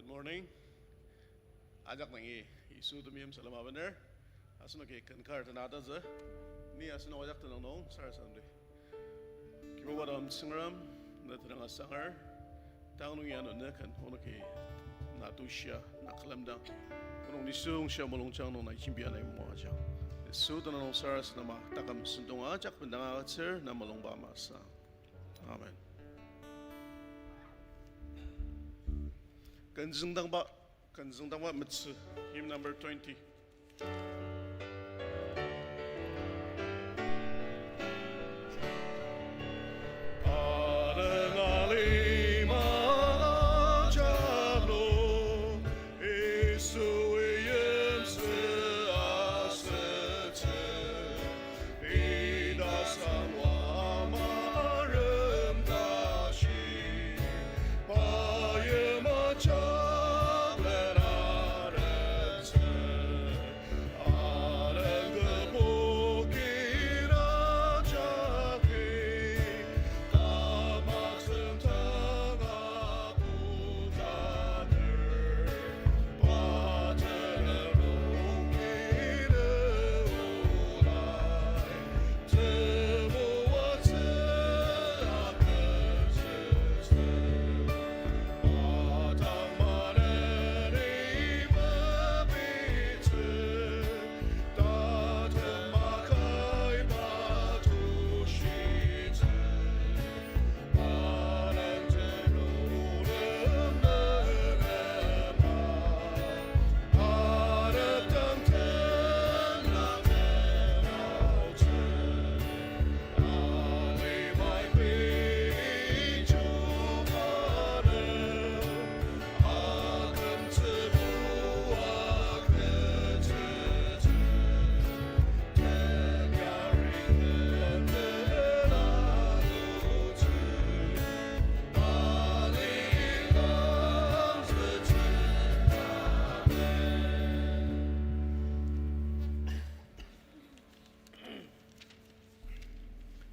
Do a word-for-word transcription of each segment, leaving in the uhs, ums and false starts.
Morning. Ajak dangi Yisu temeim salem abener. Asenoki ken kar tena atatsü. Ni asenok ajak tenüng nung sarasademdi. Kibuba dang Tsüngrem, ne tenüng asanger, tang nung ya nung ne ken onoki na tushia, na külemdang. Onok nisung shia mulungjang nung na jembia nai moajang. Yisu tenüng nung sarasadema taküm sentong ajak bendanga agütsür na mulungba masü. Amen. Kenzüngdangba, Kenzüngdangba metsü, hymn number twenty. Anenga lima ajalo, Yisu yimsü asütsü. Ita sangwa marem tashi, pa yima chaplen aremtsü, alang kübok ira jagi, tamak sentang apu taner.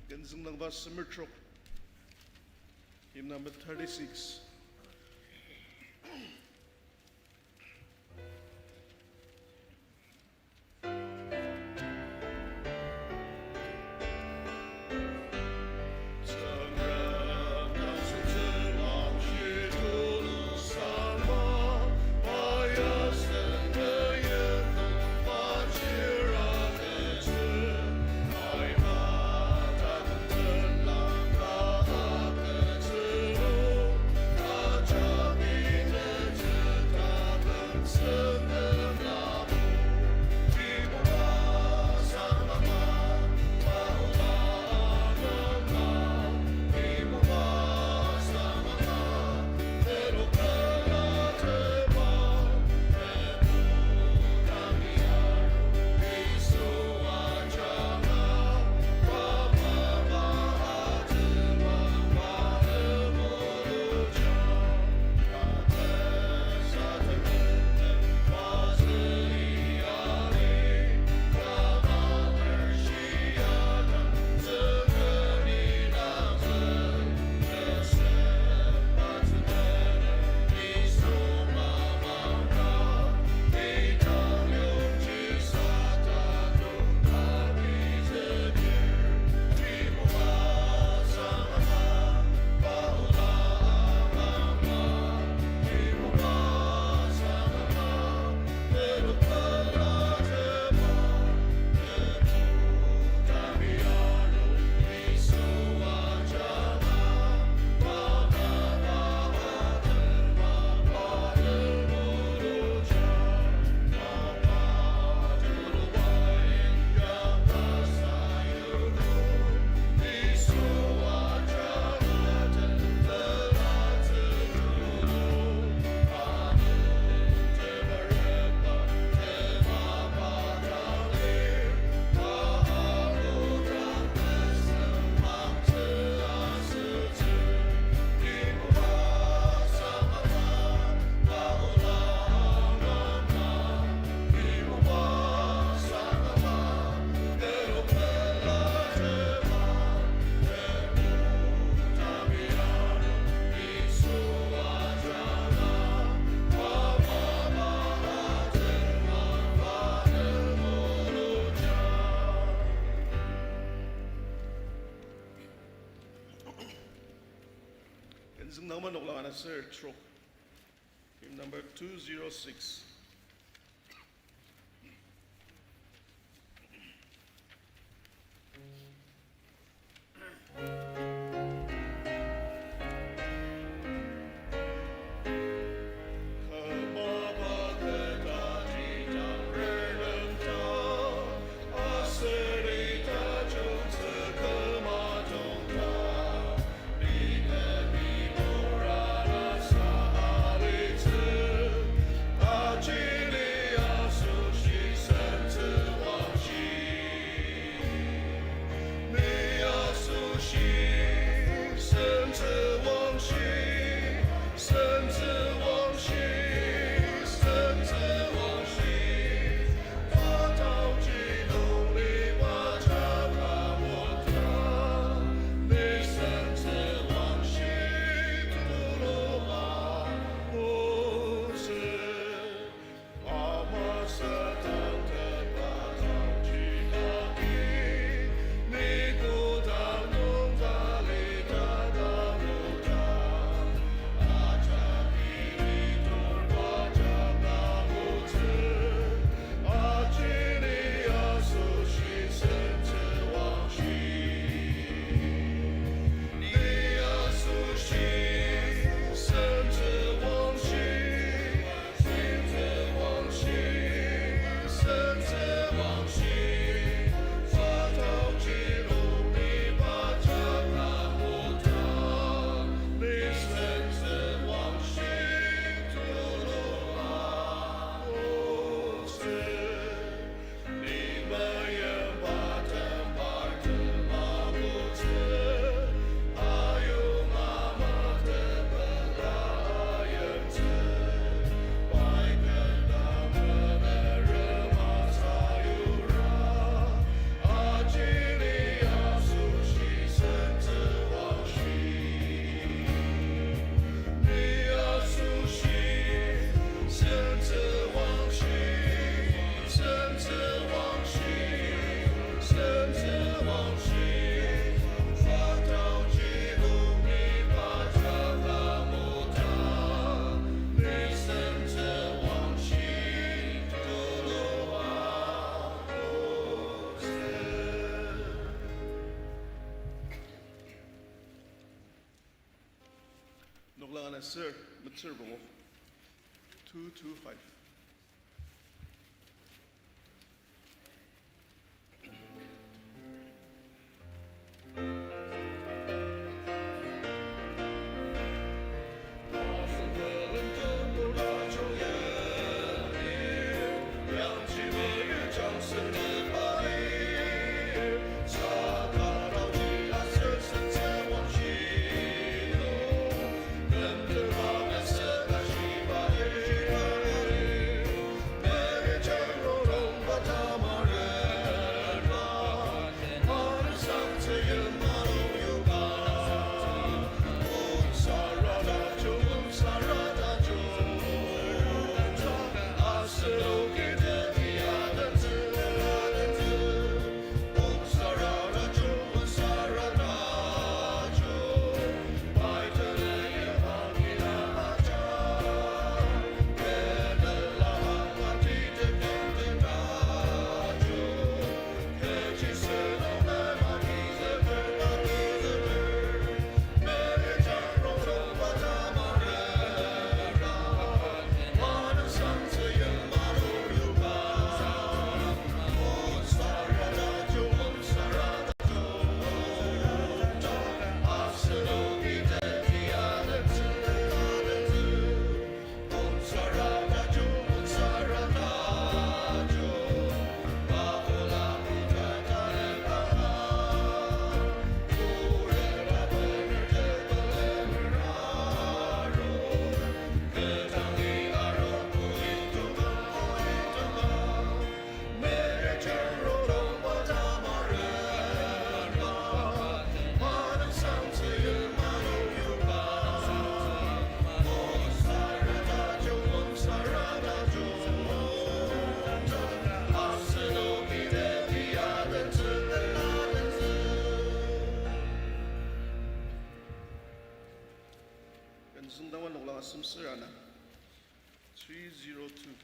Kenzüngdangba semer trok. Hymn number thirty-six. Züngdangma noklang ana ser trok. Hymn number two zero six. Noklang ana ser, metsür bongo. Two two five. Züngdangwa noklang asem sür ana. Three zero two.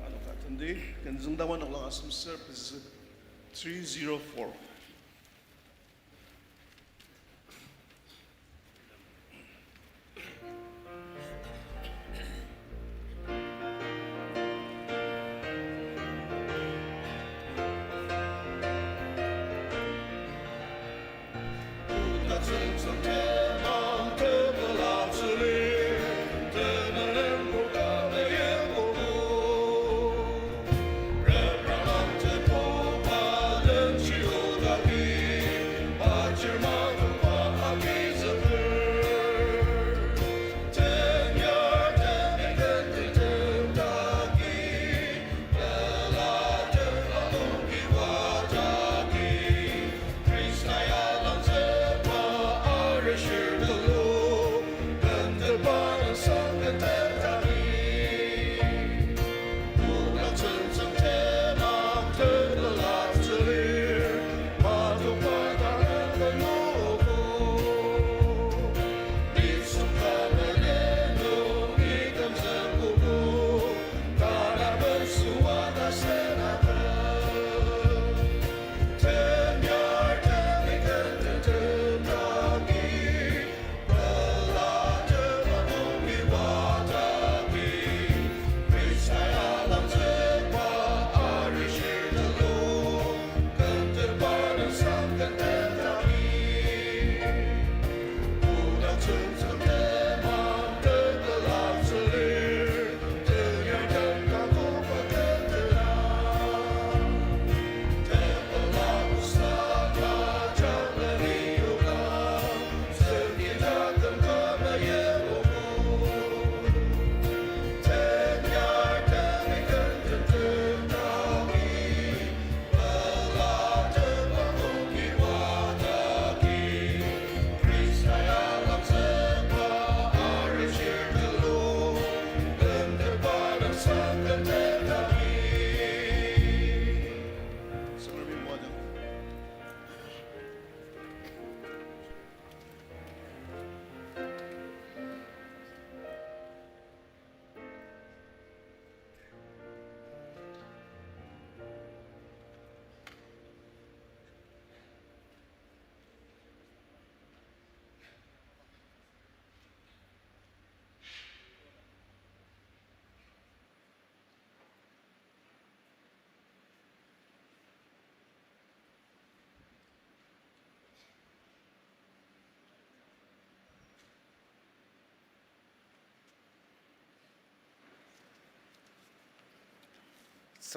Ano ka tendi, ken züngdangwa noklang asem sür pezü three zero four.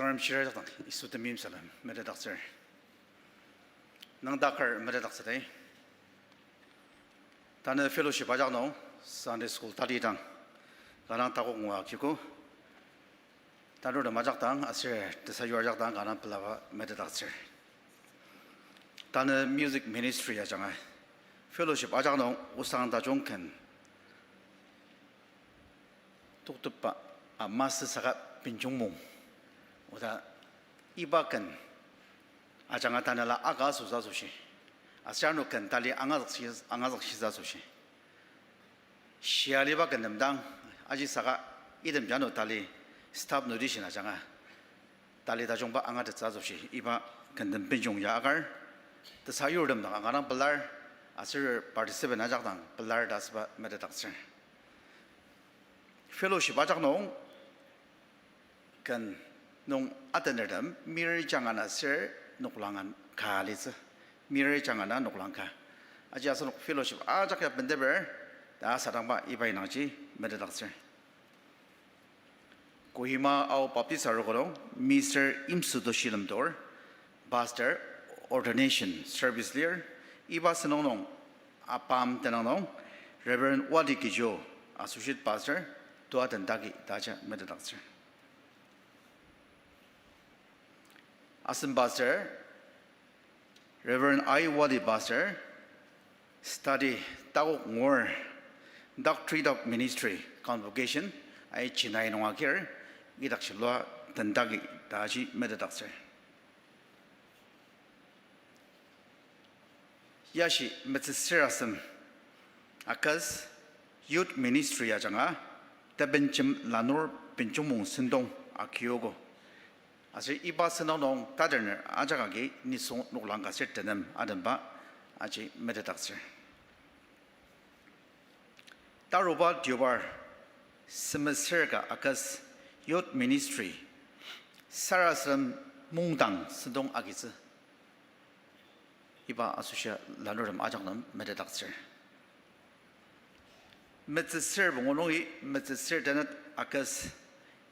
Tsüngrem shira ajak dang Yisu temeim salem metetdaktsür. Nüngdaker metetdaktsüdi. Tanü fellowship ajak nung Sunday school tali dang kanga takok ngua kiko. Tanurtem ajak dang aser tesayur ajak dang kanga pelaba metetdaktsür. Tanü music ministry ajanga fellowship ajak nung osang tajung ken toktepba, a, masü saka benjong mung. Oda iba ken ajanga tanela aka asütsü asoshi, aser ano ken tali angazükshi, angazükshitsü asoshi, shia aliba kentem dang aji saka item jano tali staff notation ajanga tali tajungba angatettsü asoshi iba kentem benjong ya akar, tesayurtem dang kanga dang pelar, aser participant ajak dang pelar ta asüba metetdaktsür. Fellowship ajak nung ken nung atenertem mir jangan aser noklang ka litsü. Mir jangan a noklang ka. Aji asenok fellowship ajak ya benteper ta asadangba iba indangji metetdaktsür. Kohima Ao Baptist Arogo nung Mister Imsudo Shilem Tor, Pastor, Ordination Service lir, iba sentong nung apam tenüng nung Reverend Wadi Kijo, Associate Pastor, tua tendagi ta aji metetdaktsür. Asen Pastor, Reverend I Wadi Pastor, study takok ngur, Doctrine of Ministry, Convocation, ai Chennai nung agir, idakji lua tendagi ta aji metetdaktsür. Yashi metsüsür asem, August, Youth Ministry ajanga, tebenjem lanur benjongmung sentong akiogo. Aser iba sentong nung tatener ajak agi nisung noklang ka ser tenem atemba aji metetdaktsür. Taruba deobar, semeser ka August, Youth Ministry, sarasadem mungdang sentong agitsü. Iba asoshia lanurtem ajak nem metetdaktsür. Metsüsür pungu nungi metsüsür tenet August,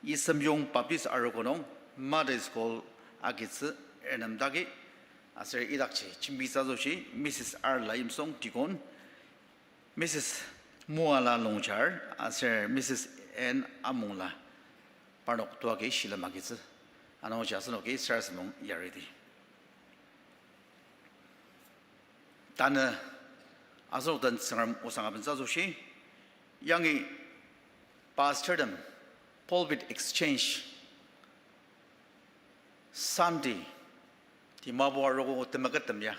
Yisemyong Baptist Arogo nung Mother School agitsü ernemdagi, aser idakji jembitsü asoshi Missus Arla Yimsung, Deacon, Missus Muala Longchar aser Missus N Amongla, parnok tua agi shilem agitsü. Anungji asenoki sarasadem nung yaridi. Tanü asenok den Tsüngrem osang abentsü asoshi, yangi pastortem pulpit exchange Sunday, Dimapur arogo temekettem ya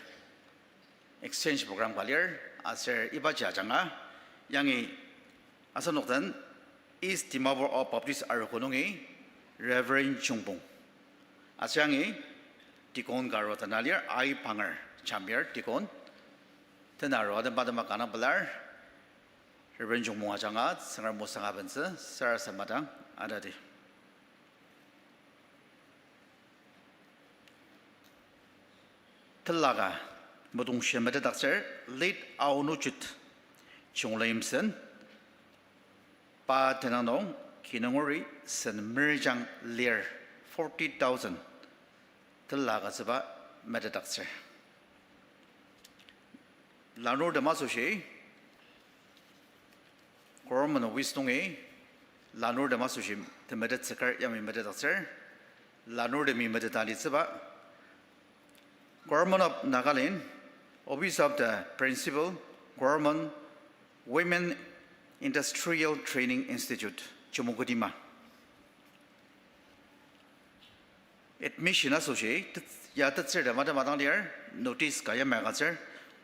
exchange program ka lir, aser ibaji ajanga, yangi asenok den East Dimapur Ao Baptist Arogo nungi Reverend Jungpong, aser yangi deacon ka arua tena lir, Ai Panger, Chamir deacon, tena arua den pa tema kanga pelar, Reverend Jungpong ajanga Tsüngrem osang abentsü sarasadem dang atadi. Telaka, mudong shia metetdaktsür, late Aonuchit Chungleyimsen, pa tenüng nung kinunguri sen merjang lir, forty thousand telaka tsüba metetdaktsür. Lanurtem asoshi, Government office nungi lanurtem asoshi temetettsüker yamai metetdaktsür. Lanurtemi meteta litsüba, Government of Nagaland, Office of the Principal, Government Women Industrial Training Institute, Chümoukedima. Admission asoshi, tet-, ya tetsür ta mata madang lir, notice ka yamai agütsür,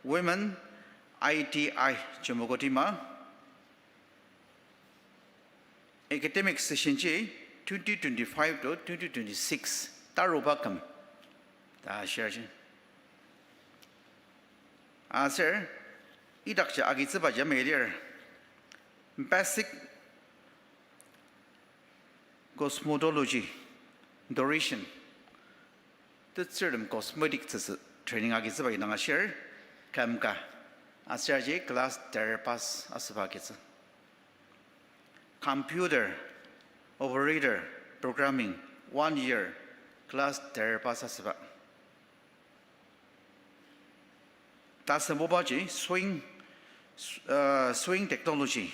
Women I T I Chümoukedima, academic session ji twenty twenty-five to twenty twenty-six, taruba küm ta shirji. Aser, idakji agitsüba yamai lir, basic cosmetology, Doretian, tetsürtem cosmetic tsütsü training agitsüba indang ashir, küm ka, aser aji class ter pass asüba agitsü. Computer operator programming one year, Class ter pass asüba. Tasembubaji sewing, uh, sewing technology.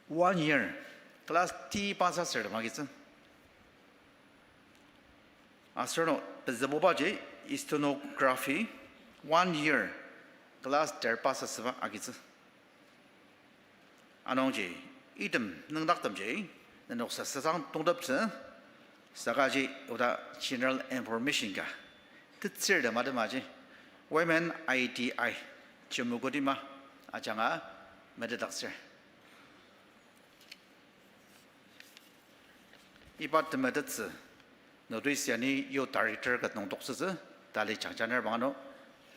One year. Class T pass asür magitsü. Aser no pezübubaji stenography, one year, class ter pass asüba agitsü. Anungji, item nüngdaktemji, nenok sasasang tongteptsü, sakaji oda general information ka, tetsür tema temaji, Women I T I, Chümoukedima ajanga metetdaktsür. Iba temetettsü notice yani youth director ka nung toktsütsü, tali jangjaner bangano,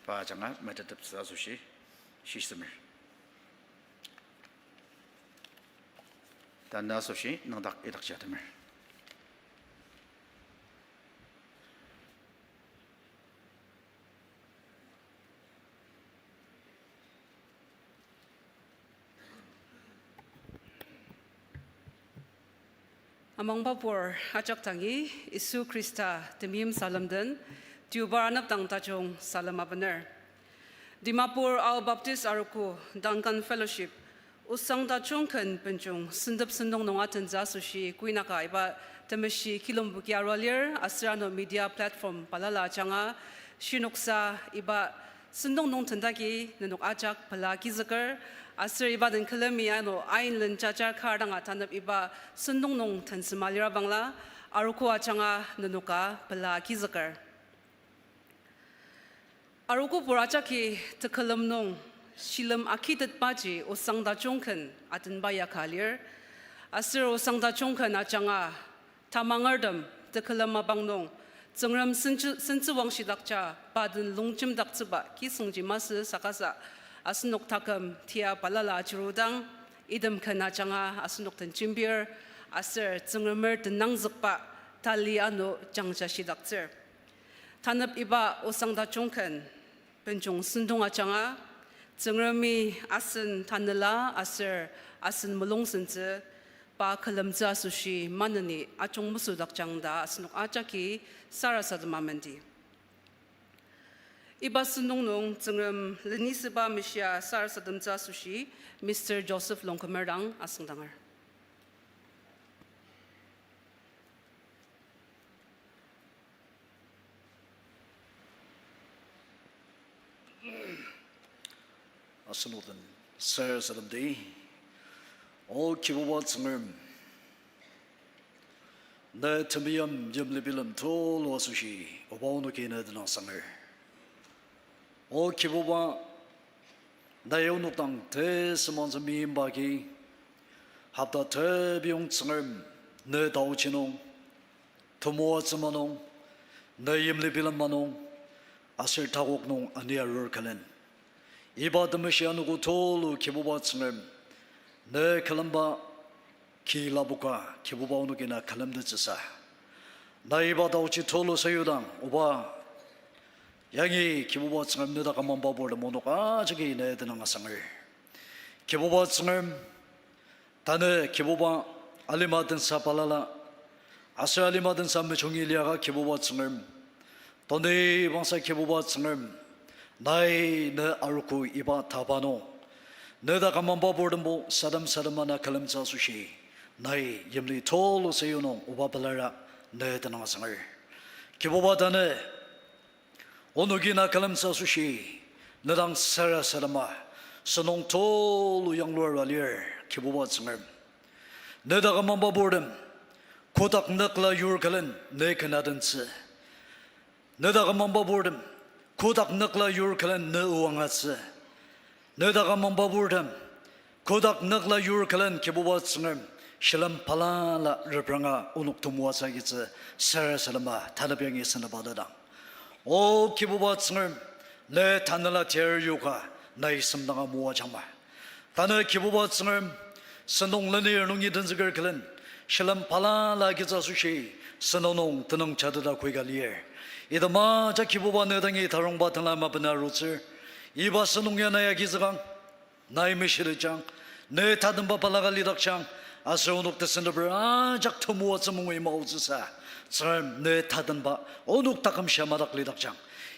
pa ajanga meteteptsü asoshi, shisemer. Tanü asoshi nüngdak idakji atemer. Amangbapur ajak dangi Yisu Khrista temeim salem den, Deobar anepdang tajung salem abener. Dimapur Ao Baptist Arogo Duncan Fellowship, osang tajung ken benjung sentep sentong nung atentsü asoshi kuinaka iba temeshi kilumbuki arua lir, aser ano media platform balala ajanga shinoksa iba sentong nung tendagi nenok ajak pela agizüker, aser iba den külemi ano ainlen jajar kar danga tanep iba sentong nung tensema lira bangla, arogo ajanga nenoka pela agizüker. Arogopur ajaki tekülem nung shilem akitetbaji osang tajung ken atenba yaka lir, aser osang tajung ken ajanga tamangertem tekülem mapang nung Tsüngrem sentsü-, sentsüwangshidakja pa den longjemdaktsüba kisüngji masü sakasa asenok taküm tia balala ajurudang, item ken ajanga asenok den jembir, aser Tsüngremer tenangzükba tali ano jangja shidaktsür. Tanep iba osang tajung ken benjung sentong ajanga, Tsüngremi asen tanela aser asen mulung sentsü, pa külemtsü asoshi maneni ajung mesüdakjang ta asenok ajaki sarasadema mendi. Iba sentong nung Tsüngrem lenisüba meshia sarasademtsü asoshi Mister Joseph Longkümer dang asüngdanger. Asenok den sarasademdi. O Kibuba Tsüngrem, ne temeim yimlibilem tulu asoshi oba onoki ne tenüng sanger. O Kibuba, nai onok dang tesümantsü meimba agi, hopta tebiyong Tsüngrem ne taochi nung, temoatsü ma nung, ne yimlibilem ma nung, aser takok nung ania arur külen. Iba temeshi anogo tulu Kibuba Tsüngrem, ne külemba ki lapoka Kibuba onoki na külemtettsüsa. Nai iba taochi tulu sayudang, oba, yangi Kibuba Tsüngrem ne dak amangba purtem onok ajaki ne tenüng asanger. Kibuba Tsüngrem, tanü Kibuba alima tensa balala, aser alima tensa mejungi liaka Kibuba Tsüngrem, toni bangsa Kibuba Tsüngrem, nai ne arogo iba taba nung, ne dak amangba purtembo sadem sadema na külemtsü asoshi, nai yimli tulu sayu nung oba pelara ne tenüng asanger. Kibuba tanü, onoki na külemtsü asoshi, ne dang sarasadema, sentong tulu yanglua arua lir, Kibuba Tsüngrem. Ne dak amangba purtem, kotak nükla yur külen ne ken adentsü. Ne dak amangba purtem, kotak nükla yur külen ne o angatsü. Ne dak amangba purtem, kotak nükla yur külen Kibuba Tsüngrem, shilem balala repranga onok temoatsü agitsü sarasadema tanü yangi senaba tedang. O Kibuba Tsüngrem, ne tanela tir yoka nai semdanga moajangma. Tanü Kibuba Tsüngrem, sentong lenir nungi tenzüker külen, shilem balala agitsü asoshi, sentong nung tenüng jateta koika lir. Item ajak Kibuba ne dangi tarongba tenla mapena arutsür. Iba sentong ya nai agizükang, nai meshitetjang, ne tatemba balaka lidakjang, Aser onok tesenteper ajak temoatsü mungui maotsüsa, Tsüngrem ne tatenba onok taküm shia madak lidakjang.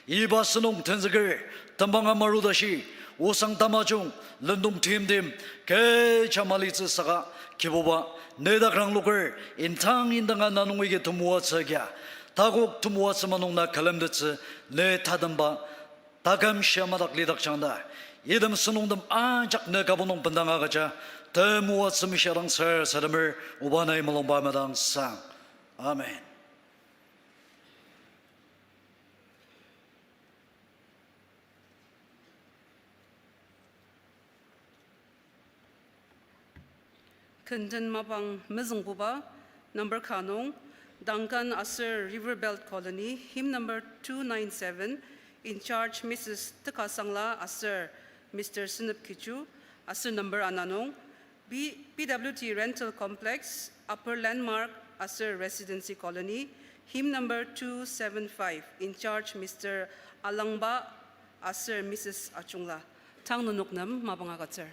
Iba sentong tenzüker, tembang amaru tashi, osang tamajung, lendong timtem, kecha malitsü saka, Kibuba, ne dak rangloker, intang indanga na nungi agi temoatsü kia, takok temoatsü manung na külemtettsü, ne tatenba taküm shia madak lidakjang ta. Item sentongtem ajak ne kübok nung bendang agüja, temoatsü mishadang sarasademer, oba nai mulungba madangsang. Amen. Kenden mapang mezüngbuba, number ka nung, Duncan aser River Belt Colony, hymn number two nine seven, in charge Missus Teka Sangla aser Mister Senep Kichu, aser number ana nung, B-, P W T Rental Complex, Upper Landmark aser Residency Colony, hymn number two seven five, in charge Mister Alangba aser Missus Achungla. Tang nenok nem mapang agütsür.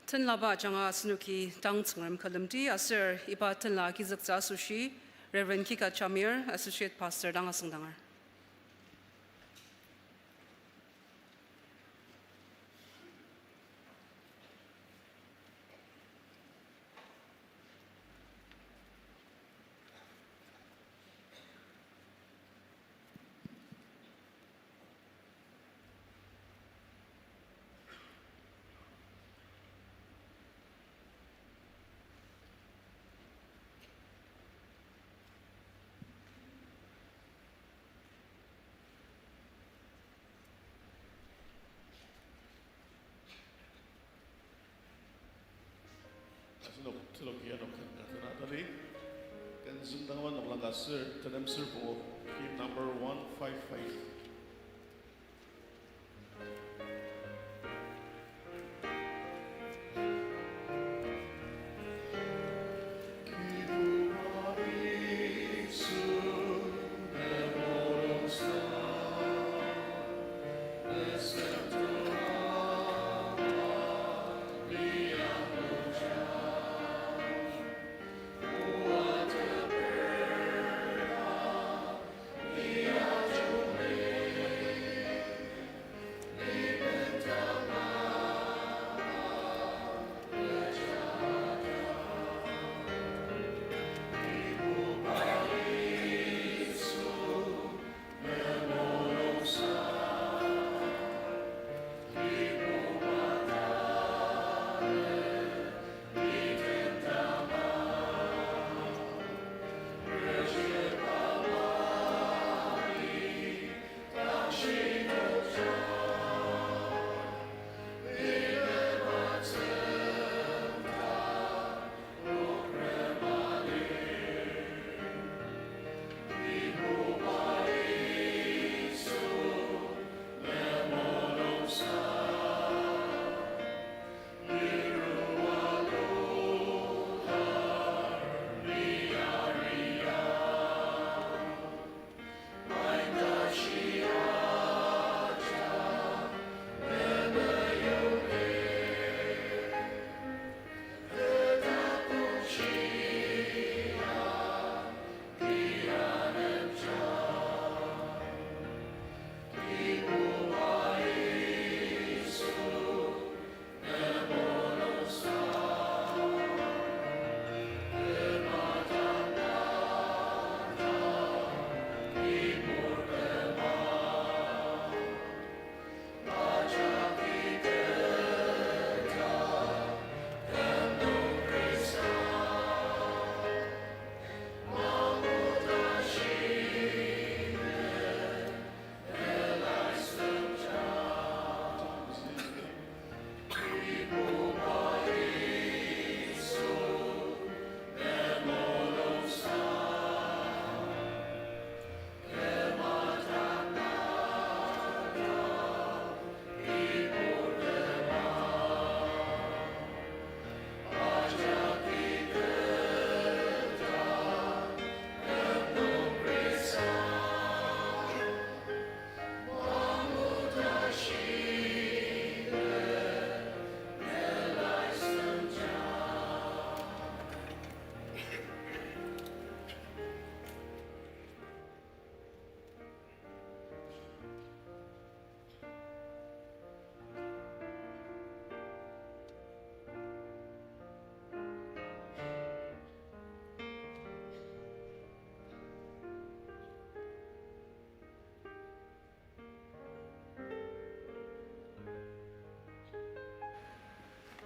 Tenlaba ajanga asenoki tang Tsüngrem külemdi aser iba tenla agizüktsü asoshi Reverend Kika Chamir, Associate Pastor dang asüngdanger. Asenok teloki ano ken ka tena tali, ken züngdangba noklang ka ser, tenem ser pungu, hymn number one five five.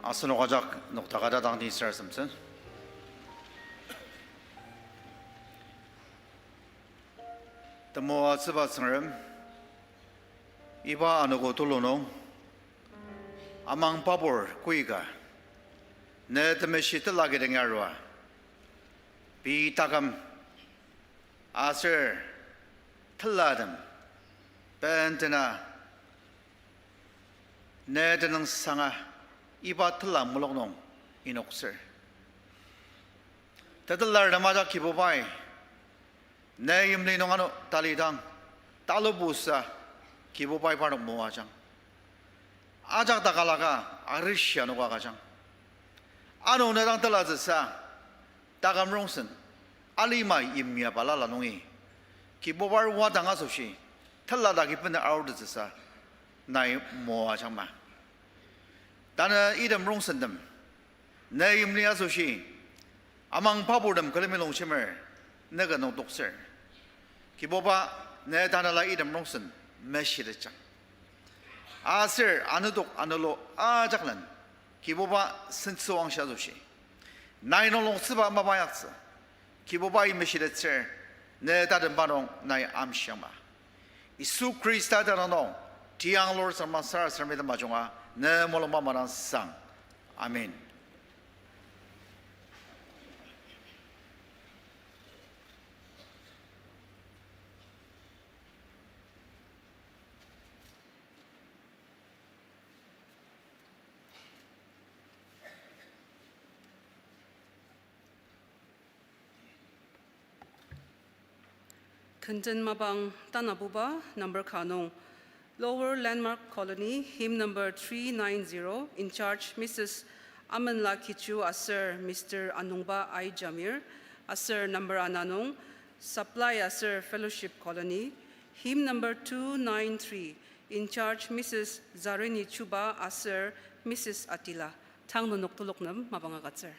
Asenok ajak noktakada dang nisar semsen. Temoatsüba Tsüngrem, iba anogo tulu nung, amang pabur kuika, ne temeshi tela kidang arua, pei taküm, aser telatem, bendena, ne tenüngsanga iba tela mulok nung inoktsür. Tetelar tem ajak Kibubai, ne yimli nung ano talidang, talubusa Kibubai parnok moajang. Ajak takalaka arishi anogo agüjang. Ano ne dang telatsüsa, taküm rongsen, alima yimya balala nungi, Kibuba wadang asoshi, tela dagi bena arutettsüsa, nai moajangma. Tanü item rongsentem, ne yimli asoshi, amang paburtem külemi longjemer, ne ka nung toktsür. Kibuba, ne tanela item rongsen, meshitetjang. Aser anedok anelo ajaklen, Kibuba sentsüwangshi asoshi, nai nung longtsüba mapa yaktsü, Kibubai meshitettsür, ne tatemba nung nai amshiangma. Yisu Khrista tenüng nung, tiang lur sema sarasadem ajunga, ne mulungba madang sang. Amen. Kenten mapang tanabuba number ka nung, Lower Landmark Colony, hymn number three nine zero, in charge Missus Amenla Kichu aser Mister Anungba I Jamir, aser number ana nung, Supply aser Fellowship Colony, hymn number two nine three, in charge Missus Zarini Chuba aser Missus Atila. Tang nenok telok nem mapang agütsür.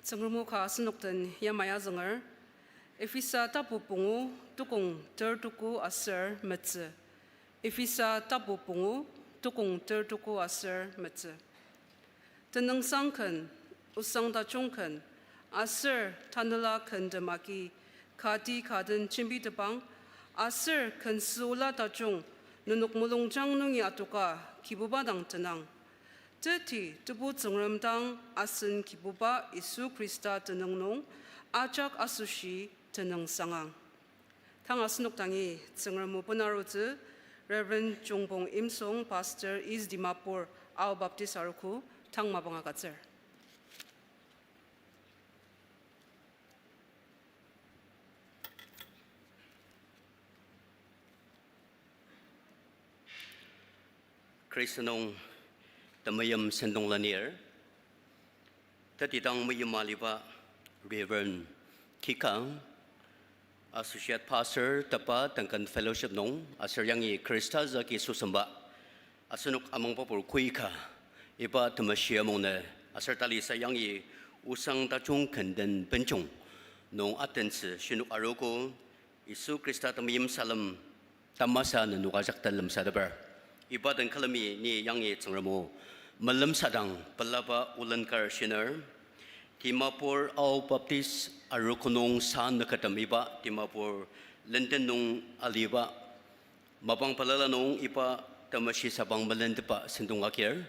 Tsüngrem o ka asenok den yamai azünger, Ephesa tapu pungu tukong ter tuku aser metsü. Ephesa tapu pungu tukong ter tuku aser metsü. Tenüngsang ken, osang tajung ken, aser tanela kentem agi, kati ka den jembitepang, aser ken süola tajung, nenok mulungjang nungi atoka, Kibuba dang tenang. Teti Tebu Tsüngrem dang asen Kibuba Yisu Khrista tenüng nung ajak asoshi tenüng sangang. Tang asenok dangi Tsüngrem o benarutsü Reverend Jungpong Imsong, Pastor, East Dimapur Ao Baptist Arogo, tang mapang agütsür. Khrista nung temeim sentong lenir, tetidang meima aliba Reverend Kika, Associate Pastor, Tepa Duncan Fellowship nung, aser yangi Khrista zaki süsemba asenok amangba pur koika, iba temeshi amung nü, aser talisa yangi osang tajung kenden benjung nung atentsü shinok arogo, Yisu Khrista temeim salem tamasa nenok ajak den lemsateper. Iba den külemi ni yangi Tsüngrem o melemsadang pelaba olen kar shiner, Dimapur Ao Baptist Arogo nung sa nükütem iba Dimapur lenden nung aliba mapang balala nung iba temeshi sabang melentepa sentong agir,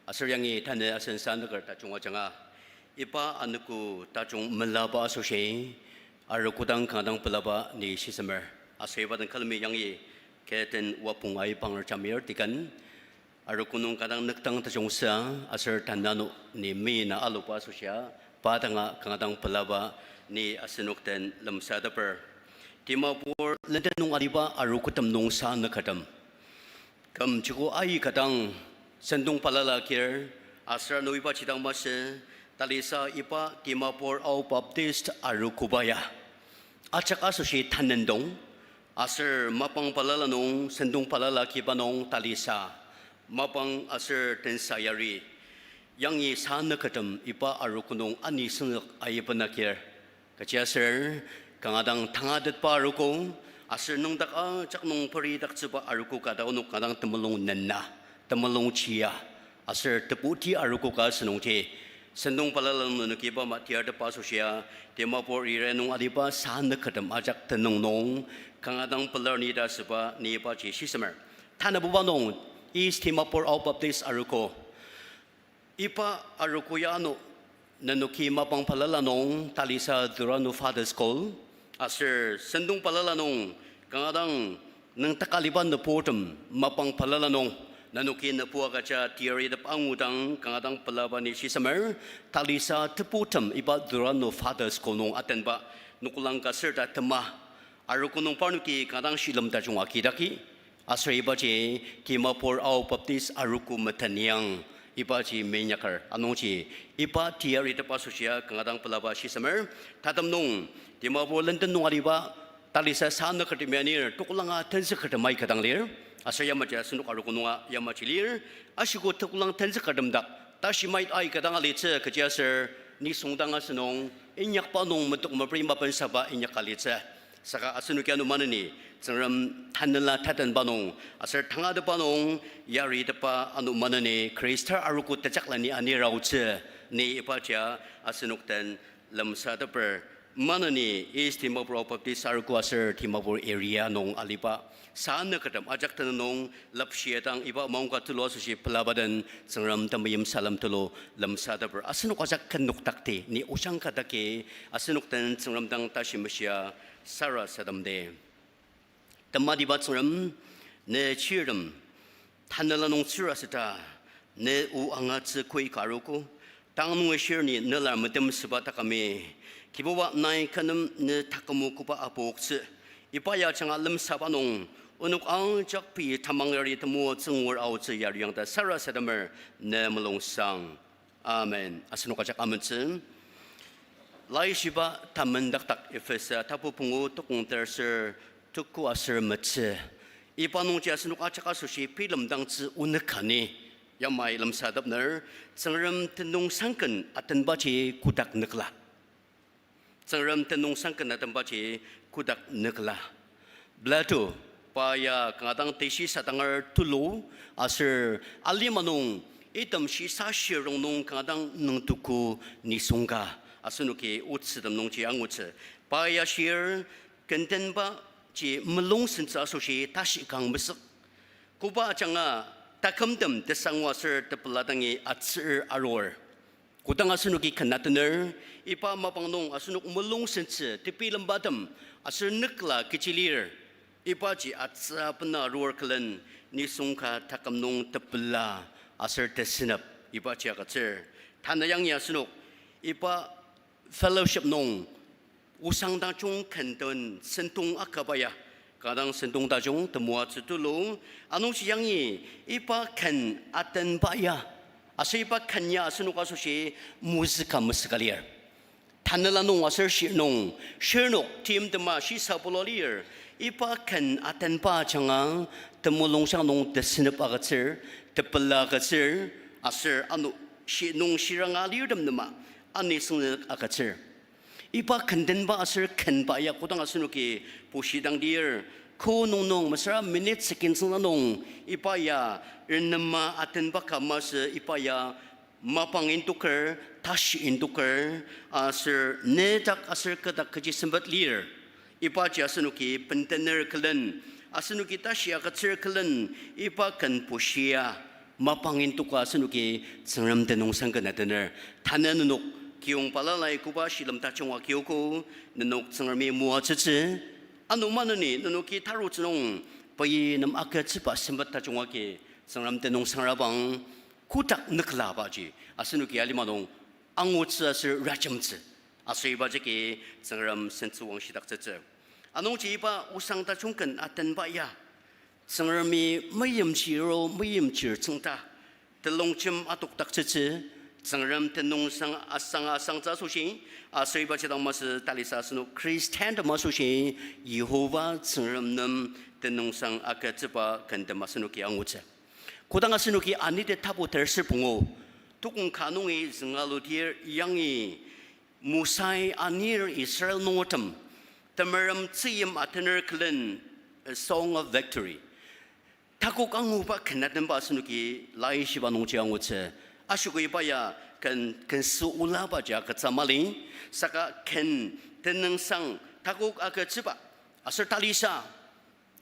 aser yangi tanü asen sa nüker tajung ajanga, iba anogo tajung melaba asoshi, arogo dang kanga dang pelaba ni shisemer. Aser iba den külemi yangi kü den wapong aibanger jamir deacon, arogo nung kanga dang nükdang tajungsa, aser tanü ano ni meina aluba asoshia, pa danga kanga dang pelaba ni asenok den lemsateper. Dimapur lenden nung aliba arogotem nung sa nükütem, küm joko aika dang sentong balala agir, aser ano ibaji dang masü, talisa iba Dimapur Ao Baptist Arogoba ya ajak asoshi tanendong, aser mapang balala nung, sentong balala agiba nung talisa mapang aser tensa yari, yangi sa nükütem iba arogo nung ani sünük aiben agir. Kechiaser, kanga dang tangatetba arogo, aser nüngdak ajak nung peridaktsüba arogo ka ta onok kanga dang temulung nena, temulung chia, aser tebuti arogo ka asünungji, sentong balala nung nenoki iba ama tiyartepba asoshia, Dimapur area nung aliba sa nükütem ajak tenüng nung, kanga dang pelar ni ta asüba ni ibaji shisemer. Tanabuba nung, East Dimapur Ao Baptist Arogo, iba arogo ya ano, nenoki mapang balala nung talisa Durano Father's Call, aser sentong balala nung kanga dang nüngdak aliba nüburtem mapang balala nung, nenoki nübur agüja tiyaritep angudang kanga dang pelaba ni shisemer, talisa tebutem iba Durano Father's Call nung atenba, noklang ka ser ta tema, arogo nung parnoki kanga dang shilem tajung agidaki, aser ibaji Dimapur Ao Baptist Arogo Meteniang, ibaji meinyaker anungji, iba tiyaritep asoshia kanga dang pelaba shisemer. Tatem nung, Dimapur lenden nung aliba talisa sa nükütem ya nir, tokolanga tenzükertem aika dang lir, aser yamaji asenok arogo nunga yamaji lir, ashiko tokolang tenzükertem dak, tashi mait aika dang alitsü kechiaser, nisung dang asünung, inyakba nung metok mepri mapensaba inyak alitsü. Saka asenoki ano maneni, Tsüngrem tanela tatenba nung, aser tangatetba nung, yaritepa ano maneni, Khrista arogo tejakleni anir aotsü, ni ibaji asenok den lemsateper. Maneni East Dimapur Ao Baptist Arogo aser Dimapur area nung aliba sa nükütem ajak tenüng nung lapshia dang iba maongka tulu asoshi pelaba den Tsüngrem temeim salem tulu lemsateper. Asenok ajak ken nokdakdi ni oshang ka dagi asenok den Tsüngrem dang tashi meshia sarasademdi. Tematiba Tsüngrem, ne chirtem tanela nung tsürasüta, ne o angatsü koi ka arogo, tang nungi shir ni nelar metemsüba takümi, Kibuba nai kü nem ne takümu koba apoktsü, iba ya ajanga lemsaba nung, onok ajak pei tamang yari temoatsü ngur aotsü yari yang ta sarasademer ne mulungsang. Amen. Asenok ajak amentsü. Laishiba tamendakdak Ephesa tapu pungu tukong terser tuku aser metsü. Iba nungji asenok ajak asoshi bilemdangtsü onük kani. Yamai lemsatepner, Tsüngrem tenüng sangken atenbaji kotak nükla. Tsüngrem tenüngsang ken atenbaji kotak nükla. Plato, pa ya kanga dang teshi sadanger tulu, aser alima nung item shisa shirong nung kanga dang nüngtuku nisung ka, asenoki otsütem nungji angutsü. Pa ya shir, kendenbaji mulung sentsü asoshi tashi kang mesük. Koba ajanga takümtem tesangwa aser tepela dangi atsür arur. Kodang asenoki ken atener, iba mapang nung asenok mulung sentsü tebilembatem aser nükla kechi lir, ibaji atsü bena arur külen nisung ka taküm nung tepela aser tesünep ibaji agütsür. Tanü yangi asenok iba fellowship nung osang tajung ken den sentong akaba ya, kanga dang sentong tajung temoatsü tulu, anungji yangi iba ken atenba ya, aser iba ken ya asenok asoshi mozüka mesüka lir. Tanela nung aser shi nung, shirnok timtema shisa bula lir, iba ken atenba ajanga temulungjang nung tesünep agütsür, tepela agütsür, aser ano shi nung shiranga alirtem nema anisüngzük agütsür. Iba kendenba aser kenba ya kodang asenoki bushidang lir, ko nung nung mesüra minute second süngla nung, iba ya renema atenba ka masü iba ya mapang indoker, tashi indoker, aser nedak aser kedak kechi sempet lir. Ibaji asenoki bendener külen, asenoki tashi agütsür külen, iba ken bushia mapang indoka asenoki Tsüngrem tenüngsang ken atener. Tanü nenok kiyong balalai koba shilem tajung agiogo, nenok Tsüngremi moatsütsü. Ano maneni nenoki tarutsü nung pei nem agütsüba sempet tajung agi Tsüngrem tenüngsang rabang kotak nüklabaji asenoki alima nung angutsü aser rajemtsü. Aser ibaji agi Tsüngrem sentsüwang shidaktsütsü. Anungji iba osang tajung ken atenba ya, Tsüngremi meimchir o meimchir tsüngda, telongjem adokdaktsütsü, Tsüngrem tenüngsang asang asangtsü asoshi, aser ibaji dang masü talisa asenok Christian tem asoshi, Yihova Tsüngrem nem tenüngsang agütsüba kentem asenoki angutsü. Kodang asenoki Anite tapu terser pungu, tukong ka nungi zünga ludir yangi Mosai anir Israel nungertem temerem tzüyim atener külen, a song of victory. Takok anguba ken atenba asenoki laishiba nungji angutsü. Ashiko iba ya ken, ken sü olabaji agütsü mali, saka ken tenüngsang takok agütsüba. Aser talisa,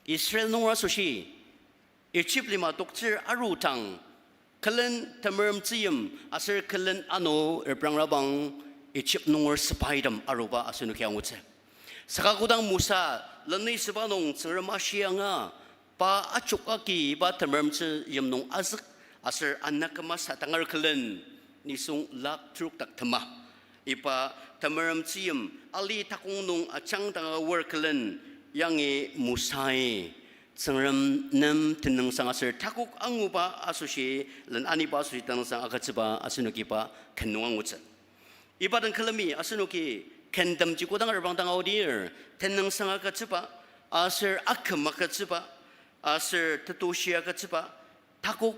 Israel nunger asoshi Egypt lima toktsür arudang, külen temerem tzüyim aser külen ano reprangrabang Egypt nunger sepaitem aruba asenoki angutsü. Saka kodang Mosa leni süba nung Tsüngrem ashi anga, pa ajok agi iba temerem tzüyim nung azük aser ana küma sadanger külen, nisung lak trok dak tema. Iba temerem tzüyim ali takong nung ajangdanga aor külen, yangi Mosai Tsüngrem nem tenüngsang aser takok anguba asoshi, len aniba asoshi tenüngsang agütsüba asenoki iba ken nung angutsü. Iba den külemi asenoki kentemji kodang arubang dang aodir, tenüngsang agütsüba, aser aküm agütsüba, aser tetushi agütsüba, takok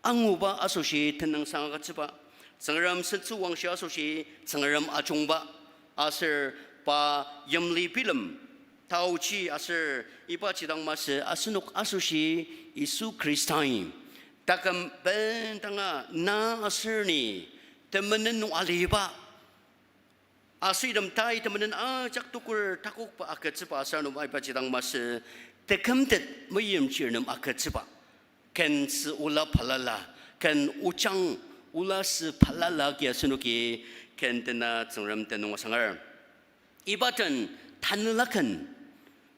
anguba asoshi tenüngsang agütsüba, Tsüngrem sentsüwangshi asoshi Tsüngrem ajungba, aser pa yimli bilem, taochi aser ibaji dang masü asenok asoshi Yisu Khristai taküm bendanga na aser ni temenen nung aliba, aser item tai temenen ajak toker takokba agütsüba aser ano ibaji dang masü tekümtet meimchir nem agütsüba. Ken sü ola balala, ken ojang ola sü balala agi asenoki ken tena Tsüngrem tenüng asangar. Iba den tanela ken,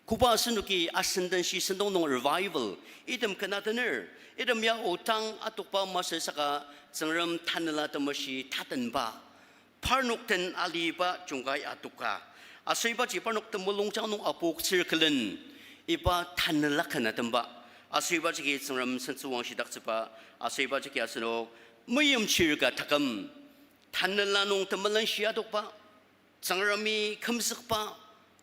koba asenoki asendenshi sentong nung revival, item ken atener, item ya otang atokba masü saka Tsüngrem Tanela Temeshi tatenba, parnok den aliba jungkai atoka. Aser ibaji parnok temulungjang nung apoktsür külen, iba tanela ken atenba. Aser ibaji agi Tsüngrem sentsüwangshidaktsüba, aser ibaji agi asenok meimchir ka taküm, tanela nung temelenshi adokba, Tsüngremi kümzükba,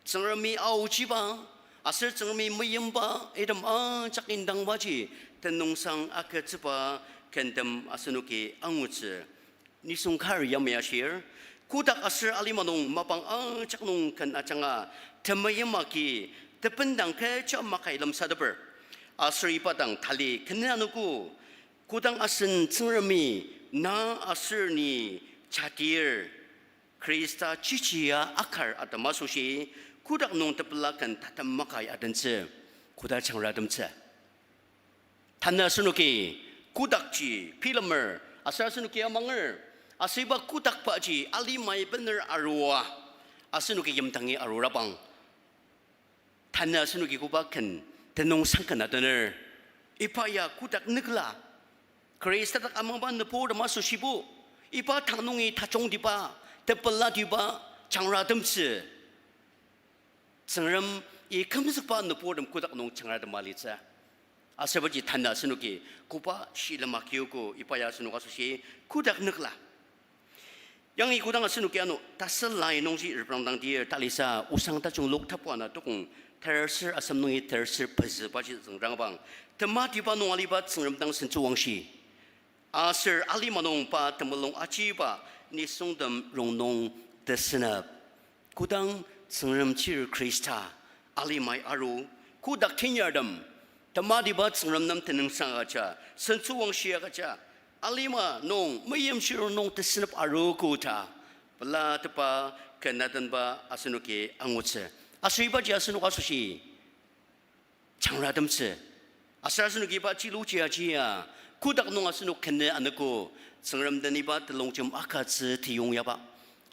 Tsüngremi aochiba, aser Tsüngremi meimba, item ajak indangbaji tenüngsang agütsüba kentem asenoki angutsü. Nisung kar yamai ashir, kotak aser alima nung mapang ajak nung ken ajanga temeim agi tebendang kecha makai lemsateper. Aser iba dang tali kenü anogo, kodang asen Tsüngremi na aser ni jadir Khrista chichia akar atem asoshi, kotak nung tepela ken tatem makai adentsü, koda jangratemtsü. Tanü asenoki kotakji bilemer, aser asenoki amanger, aser iba kotakbaji alimai bener arua, asenoki yimdangi arurabang. Tanü asenoki koba ken tenüngsang ken atener, iba ya kotak nükla, Khrista dak amangba nüburtem asoshibo, iba tang nungi tajungtiba, tepelatiba, jangratemtsü. Tsüngremi kümzükba nüburtem kotak nung jangratem alitsü. Aser ibaji tanü asenoki koba shilem akiogo, iba ya asenok asoshi kotak nükla. Yangi kodang asenoki ano tasü lai nungji reprangdang dir talisa osang tajung Luk tapu ana tokong terser asem nungi terser pezübaji züngrangabang, tematiba nung aliba Tsüngrem dang sentsüwangshi. Aser alima nung pa temulung achiba nisungtem rongnung tesünep. Kodang Tsüngrem chir Khrista alimai aru, kodak tenyartem tematiba Tsüngrem nem tenüngsang agüja, sentsüwangshi agüja, alima nung meimchir nung tesünep aru koda, pelatepa, ken atenba asenoki angutsü. Aser ibaji asenok asoshi jangratemtsü. Aser asenoki iba chiluji ajia, kodak nung asenok kenü anogo, Tsüngrem den iba telongjem akatsü tiyongyaba.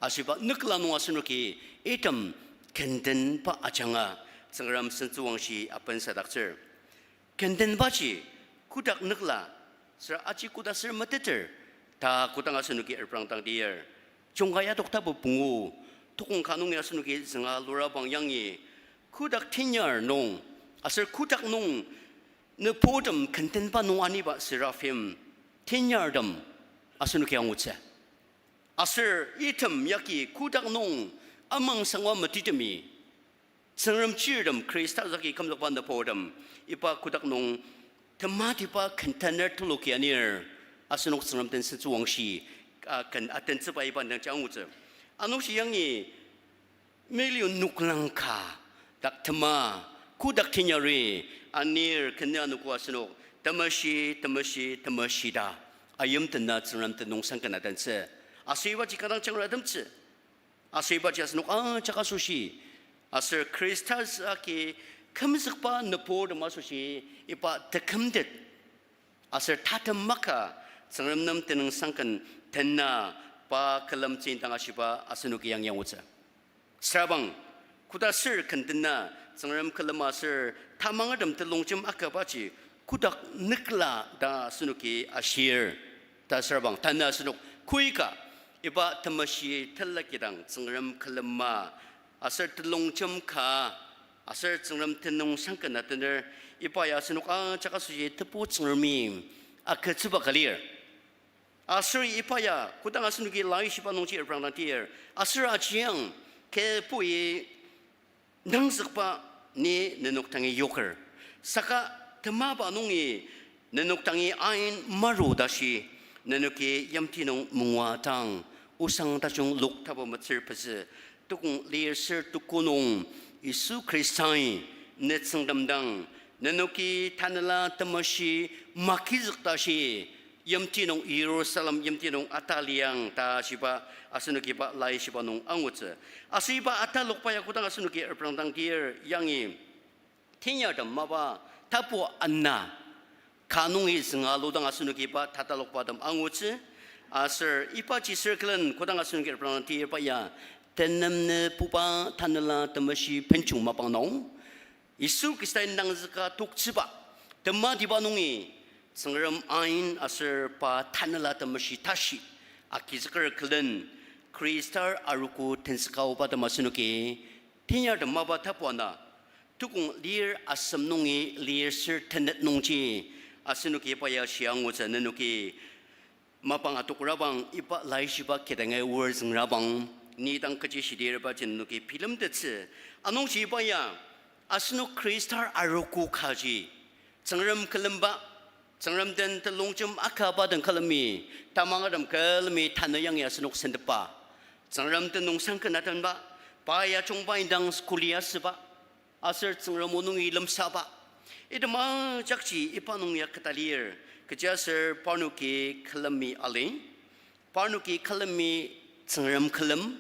Aser iba nükla nung asenoki item kendenba ajanga, Tsüngrem sentsüwangshi apensadaktsür. Kendenbaji, kodak nükla, süra aji koda ser meteter, ta kodang asenoki reprangdang dir. Jungkai adok tapu pungu, tokong ka nungi asenoki zünga lurabang yangi, kodak tenyar nung, aser kodak nung nüburtem kendenba nung aniba seraphim, tenyartem asenoki angutsü. Aser item yagi kodak nung amangsangwa metitemi, Tsüngrem chirtem Khrista zagi kümzükba nüburtem, iba kodak nung tematiba kentener tuluki anir, asenok Tsüngrem den sentsüwangshi, a, ken atentsüba iba nungji angutsü. Anungji yangi million noklang ka dak tema, kodak tenyari anir kenü anogo asenok temeshi, temeshi, temeshi ta ayimtena Tsüngrem tenüngsang ken atentsü. Aser ibaji kanga jangratemtsü. Aser ibaji asenok ajak asoshi, aser Khrista zagi kümzükba nüburtem asoshi, iba tekümtet aser tatem maka Tsüngrem nem tenüngsang ken tena pa külemtsü indang ashiba asenoki yangi angutsü. Sürabang, koda ser ken tena Tsüngrem külema aser tamangertem telongjem akabaji kodak nükla ta asenoki ashir. Ta sürabang, tanü asenok koika iba temeshi telakidang Tsüngrem külema aser telongjem ka aser Tsüngrem tenüngsang ken atener, iba ya asenok ajak asoshi Tebu Tsüngremi agütsüba ka lir. Aser iba ya kodang asenoki laishiba nungji reprangdang tir, aser ajiang, kibui nangzükba ni nenok dangi yoker. Saka temaba nungi nenok dangi ain maru tashi, nenoki yimti nung mungua dang, osang tajung Luk tapu metsür pezü, tukong lir ser tuku nung, Yisu Khristai ne Tsüngrem dang, nenoki Tanela Temeshi magizük tashi, yimti nung Yirusalem yimti nung ataliang ta shiba, asenoki iba laishiba nung angutsü. Aser iba atalokba ya kodang asenoki reprangdang tir yangi, tenyartem mapa tapu ana ka nungi züngaludang asenoki iba tatalokbatem angutsü. Aser ibaji circle-en kodang asenoki reprangdang tirba ya, tenem nübuba Tanela Temeshi benjung mapang nung, Yisu Khristai nangzüka toktsüba, tematiba nungi, Tsüngrem ain aser pa Tanela Temeshi tashi, agizüker külen, Khristar arogo tenzüka aobatem asenoki, tenyartem mapa tapu ana, tukong lir asem nungi lir ser tenet nungji, asenoki iba ya shiangutsü nenoki mapang atokrabang iba laishiba kidangi orzüngrabang, ni dang kechi shidirbaji nenoki bilemtettsü. Anungji iba ya, asenok Khristar arogo kaji, Tsüngrem külemba, Tsüngrem den telongjem akaba den külemi, tamangertem külemi tanü yangi asenok sentepba, Tsüngrem tenüngsang ken atenba, pa ya jungba indang kuli asüba, aser Tsüngrem o nungi lemsaba. Item ajakji iba nung ya keta lir, kechiaser parnoki külemi ali. Parnoki külemi Tsüngrem külem,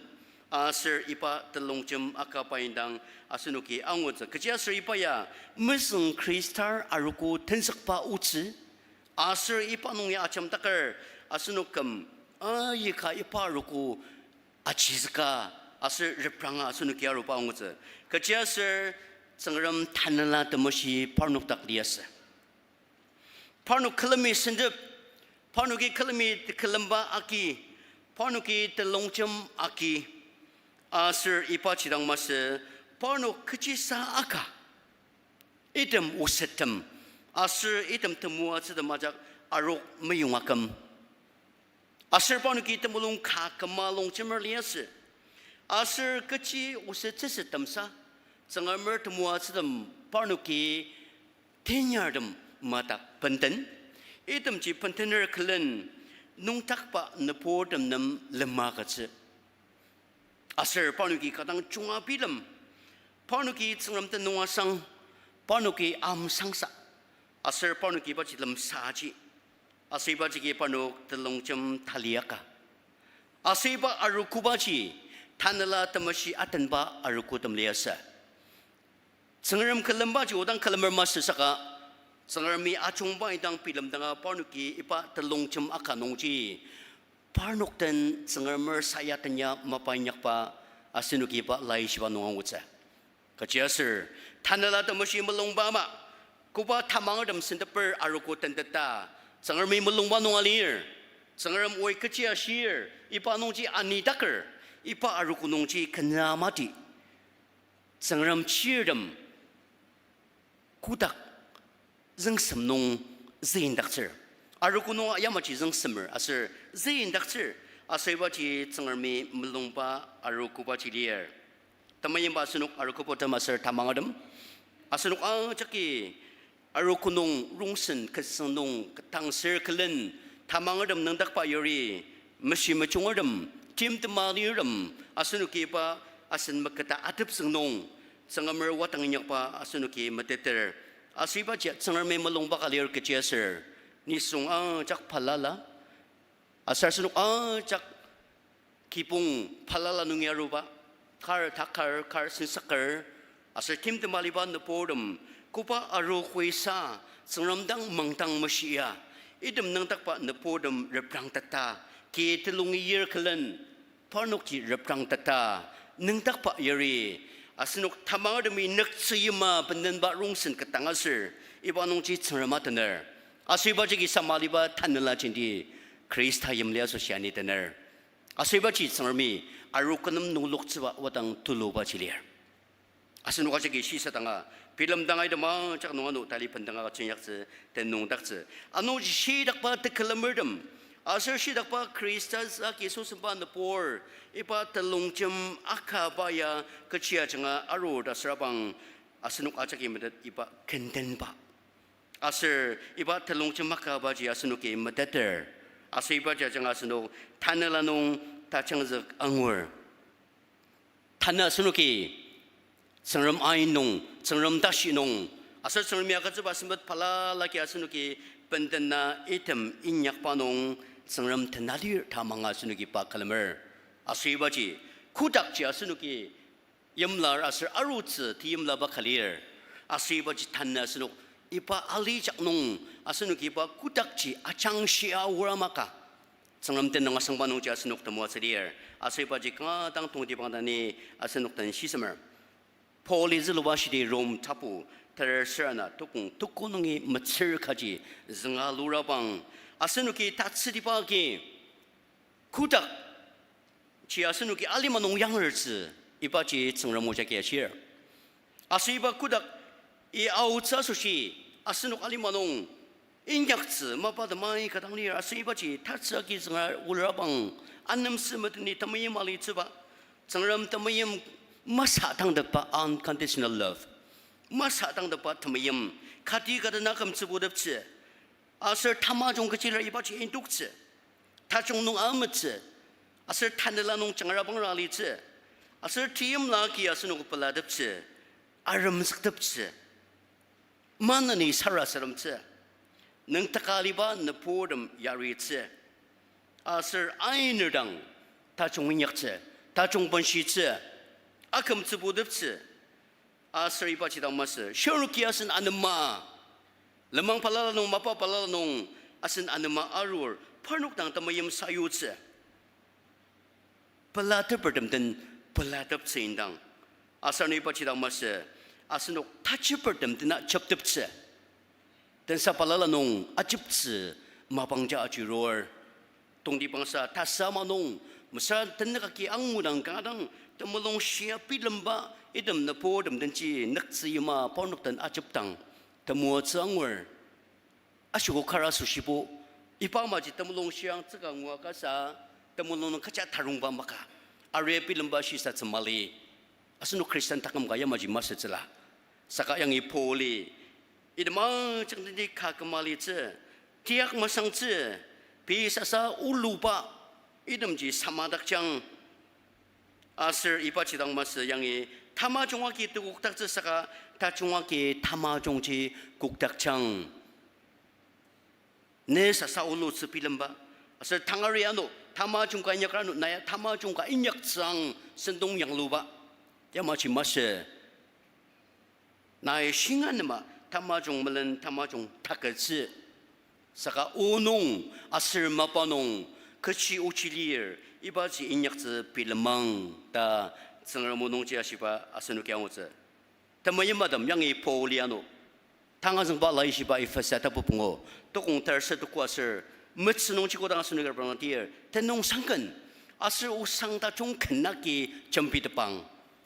aser iba telongjem akaba indang asenoki angutsü. Kechiaser iba ya mezüng Khristar arogo tenzükba otsü, aser iba nung ya ajemdaker asenok küm aika iba arogo ajizüka aser repranga asenoki aruba angutsü. Kechiaser Tsüngrem Tanela Temeshi parnok dak liasü. Parnok külemi sentep, parnoki külemi tekülemba agi, parnoki telongjem agi, aser ibaji dang masü, parnok kechisa aka, item osettem, aser item temoatsütem ajak arok meyong aküm. Aser parnoki temulung ka küma longjemer liasü. Aser kechi osettsüsü temsa, Tsüngremer temoatsütem parnoki tenyartem madak benden, itemji bendener külen nüngdakba nüburtem nem lema agütsü. Aser parnoki kadang junga bilem, parnoki Tsüngrem tenüng asang, parnoki amsangsa, aser parnoki ibaji lemsaji, aser ibaji agi parnok telongjem taliaka. Aser iba arogobaji, Tanela Temeshi atenba arogotem liasü. Tsüngrem külembaji odang külemer masü saka, Tsüngremi ajungba indang bilemdanga parnoki iba telongjem aka nungji, parnok den Tsüngremer sayatenya mapa inyakba asenoki iba laishiba nung angutsü. Kechiaser, Tanela Temeshi mulungba ama, koba tamangertem senteper arogo tenteta, Tsüngremi mulungba nung alir, Tsüngrem oi kechi ashir, iba nungji anidaker, iba arogo nungji kena mati. Tsüngrem chirtem kodak züngsem nung züindaktsür. Arogo nung yamaji züngsemer aser züindaktsür. Aser ibaji Tsüngremi mulungba arogobaji lir. Temeimba asenok arogobatem aser tamangertem, asenok ajaki arogo nung rongsen kesüng nung ketangser külen tamangertem nüngdakba yari, meshi mejungertem, timtem alirtem, asenoki iba asen meketa atepzüng nung, Tsüngremer wadang inyakba asenoki meteter. Aser ibaji Tsüngremi mulungba ka lir kechiaser, nisung ajak balala, aser asenok ajak kibong balala nung aruba, kar takar, kar sensaker, aser timtem aliba nüburtem, koba arogosa, Tsüngrem dang mangdang meshia, item nüngdakba nüburtem reprangteta, ki telungi yir külen, parnokji reprangteta, nüngdakba yari, asenok tamangertemi nüktsü yima bendenba rongsen ketang aser, iba nungji Tsüngrem atener. Aser iba jagi sama aliba tanela jenti Khrista yimli asoshi ani tener. Aser ibaji Tsüngremi arogo nem nungloktsüba wadang tulubaji lir. Asenok ajaki shisadanga, bilemdanga item ajak nung ano tali bendanga agütsünyaktsü, tenüngdaktsü. Anungji shidakba tekülemertem, aser shidakba Khrista agi sosemba nübur, iba telongjem akaba ya kechi ajanga arur ta sürabang, asenok ajaki metet iba kendenba. Aser iba telongjem akabaji asenoki meteter. Aser ibaji ajanga asenok tanela nung tajangzük angur. Tanü asenoki Tsüngrem ain nung, Tsüngrem tashi nung, aser Tsüngremi agütsüba sempet balala agi asenoki bendena item inyakba nung Tsüngrem tenalir ta manga asenoki pa külemer. Aser ibaji, kodakji asenoki yimlar aser arutsü teyimlaba ka lir. Aser ibaji tanü asenok iba alijak nung asenoki iba kodakji ajangshia aor amaka, Tsüngrem tenüng asangba nungji asenok temoatsü lir. Aser ibaji kanga dang tongtibang ta ni asenok den shisemer. Pauli züluba shidi Rom tapu ter serana tukong tuko nungi metsür kaji zünga lurabang, asenoki tatsütiba agi kodak ji asenoki alima nung yangertsü, ibaji Tsüngrem o jagi ashir. Aser iba kodak i aotsü asoshi asenok alima nung inyaktsü mapa temai ka dang lir, aser ibaji tatsü agi zünga lurabang, anemsü meteni temeim alitsüba, Tsüngrem temeim masatangtepba unconditional love. Masatangtepba temeim, kati ka dena kümtsübuteptsü. Aser tamajung kechilir ibaji indoktsü. Tajung nung ametsü. Aser tanela nung jangra pangra alitsü. Aser teimla agi asenok pelateptsü. Aremzükteptsü. Maneni sarasademtsü. Nüngtaka aliba nüburtem yaritsü. Aser ainer dang tajung inyaktsü, tajung benshitsü, akümtsübuteptsü. Aser ibaji dang masü, shirnoki asen anema, lenmang balala nung, mapa balala nung asen anema arur, parnok dang temeim sayutsü. Pelatepertem den pelateptsü indang. Aser ibaji dang masü, asenok tajipertem dena jepteptsü. Tensa balala nung ajeptsü mapangja ajirur. Tongtibangsa tasama nung, mesüra tenük agi angudang kanga dang temulung shia bilemba, item nüburtem denji nüktsü yima parnok den ajepdang, temoatsü angur. Ashiko kar asoshibo, iba amaji temulung shiang tsüka ngua kasa, temulung nung kecha tarungba maka, aria bilemba shisatsü mali. Asenok Christian taküm ka yamaji masütsüla. Saka yangi Pauli, item ajak deni ka kümalitsü, tiak masangtsü, pei sasa uluba, itemji samadakjang. Aser ibaji dang masü yangi tamajung agi tekokdaktsü saka tajung agi tamajungji kokdakjang. Ne sasa ulutsü bilemba. Aser tangari ano, tamajung ka inyakra ano, na ya tamajung ka inyaktsüang sentong yangluba. Yamaji masü. Nai shinga nema tamajung melen tamajung taketsü. Saka o nung aser mapa nung kechi ochi lir ibaji inyaktsü bilemang ta Tsüngrem o nungji ashiba asenoki angutsü. Temeim atem yangi Pauli ano. Tanga züngba laishiba Ephesa tapu pungu, tokong terse tuku aser metsü nungji kodang asenoki reprangdir, tenüngsangken, aser osang tajung ken agi jembitepang.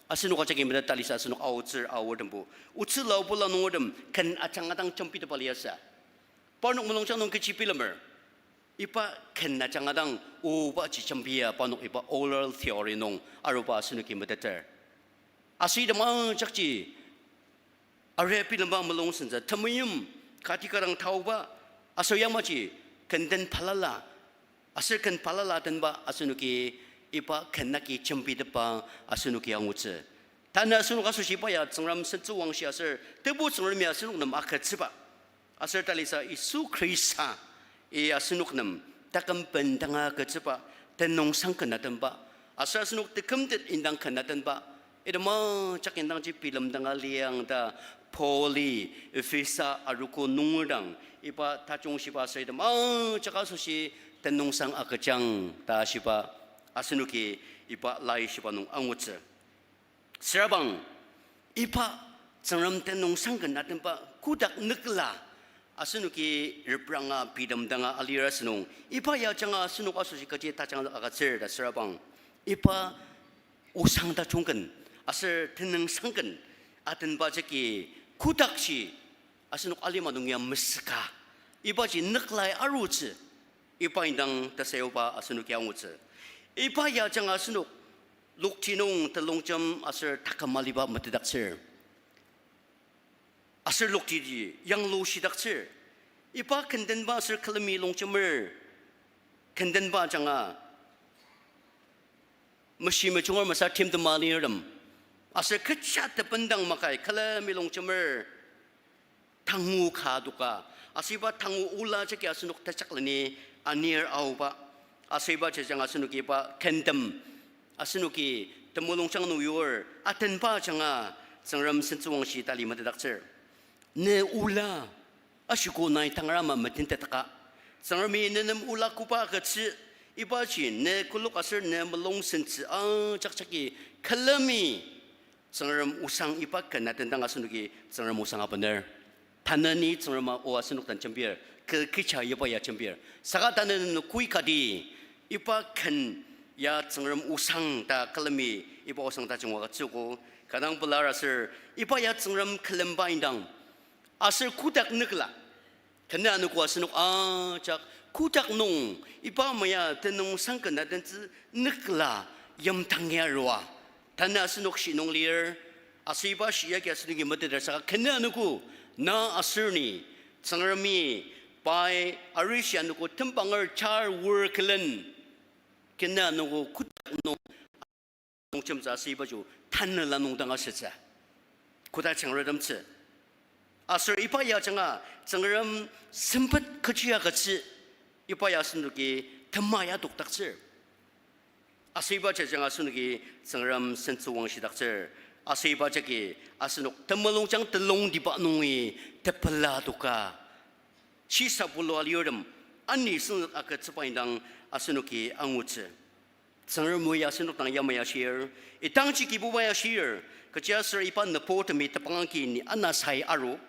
Asenok ajaki mena talisa asenok aotsür aortembo, otsü laobo la nungertem ken ajanga dang jembitepa liasü. Parnok mulungjang nung kechi bilemer. Iba ken ajanga dang obaji jembia parnok iba oral theory nung aruba asenoki meteter. Aser item ajakji aria bilemba mulung sentsü temeim kati ka dang taoba, aser yamaji ken den balala, aser ken balala tenba asenoki iba ken agi jembitepa asenoki angutsü. Tanü asenok asoshi iba ya Tsüngrem sentsüwangshi aser tebu Tsüngremi asenok nem agütsüba. Aser talisa Yisu Khrista, i asenok nem taküm bendanga agütsüba, tenüngsang ken atenba, aser asenok tekümtet indang ken atenba, item ajak indangji bilemdanga liang ta Pauli Ephesa arogo nunger dang iba tajung shiba aser item ajak asoshi tenüngsang agüjang ta shiba asenoki iba laishiba nung angutsü. Süra bang, iba Tsüngrem tenüngsang ken atenba kotak nükla asenoki repranga bilemdanga alir asünung, iba ya ajanga asenok asoshi kaji tajang agütsür ta süra bang, iba osang tajung ken aser tenüngsang ken atenba jagi kotakji asenok alima nung ya mesüka, ibaji nüklai arutsü, iba indang tasayuba asenoki angutsü. Iba ya ajanga asenok lokti nung telongjem aser taküm aliba metetdaktsür. Aser loktiji yanglushidaktsür. Iba kendenba aser külemi longjemer kendenba ajanga meshi mejunger masü timtem alirtem. Aser kecha tebendang makai külemi longjemer tangu ka adoka. Aser iba tangu ola jagi asenok tejakleni anir aoba. Aser iba jajang asenoki iba kentem asenoki temulungjang nung yur atenba ajanga Tsüngrem sentsüwangshi tali metetdaktsür. Ne ola ashiko nai tangra ama metentetaka. Tsüngremi ne nem ola koba agütsü, ibaji ne kolok aser ne mulung sentsü ajak jagi külemi Tsüngrem osang iba ken atendang asenoki Tsüngrem osang abener. Tanü ni Tsüngrem o asenok den jembir, kü kecha iba ya jembir. Saka tanü nenoki kati, iba ken ya Tsüngrem osang ta külemi iba osang tajung agütsüogo, kanga pelar aser iba ya Tsüngrem külemba indang. Aser kotak nükla. Tanü anogo asenok ajak kotak nung iba maya tenüngsang ken atentsü nükla yimtang ya arua. Tanü asenok shi nung lir, aser iba shi yagi asenoki meteter saka tanü anogo na aser ni Tsüngremi pai arishi anogo tembanger char wor külen kena nungko kotak nung, nung jemtsü asüba ju tanela nung dang ashitsü. Koda Tsüngretemtsü. Aser iba ya ajanga Tsüngrem sempet kechi agütsü, iba ya asenoki tema ya adokdaktsür. Aser iba jajang asenoki Tsüngrem sentsüwangshidaktsür. Aser iba jagi asenok temulungjang telongtiba nungi tepela adoka. Shisa pulu alirtem ani senzük agütsüba indang asenoki angutsü. Tsüngrem o ya asenok dang yamai ashir, idangji Kibuba ya ashir, kechiaser iba nüburtemi tepang agi ni anasai aru.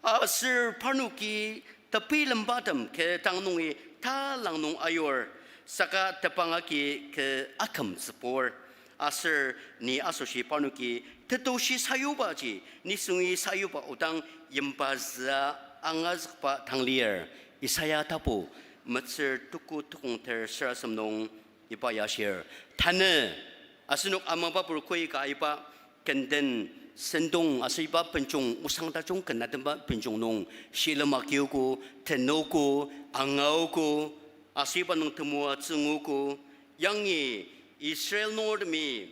Aser parnoki tebilembatem kü dang nungi talang nung ayur, saka tepang agi kü akümtsübur. Aser ni asoshi parnoki tetushi sayubaji, nisungi sayuba odang yimba züa angazükba tang lir. Isaiah tapu metsür tuku tukong ter sürasem nung iba ya ashir. Tanü asenok amangba pur koika iba kenden sentong aser iba benjong osang tajung ken atenba benjong nung shilem akiogo, tenogo, angaogo, aser iba nung temoatsü nguogo, yangi Israel nungertemi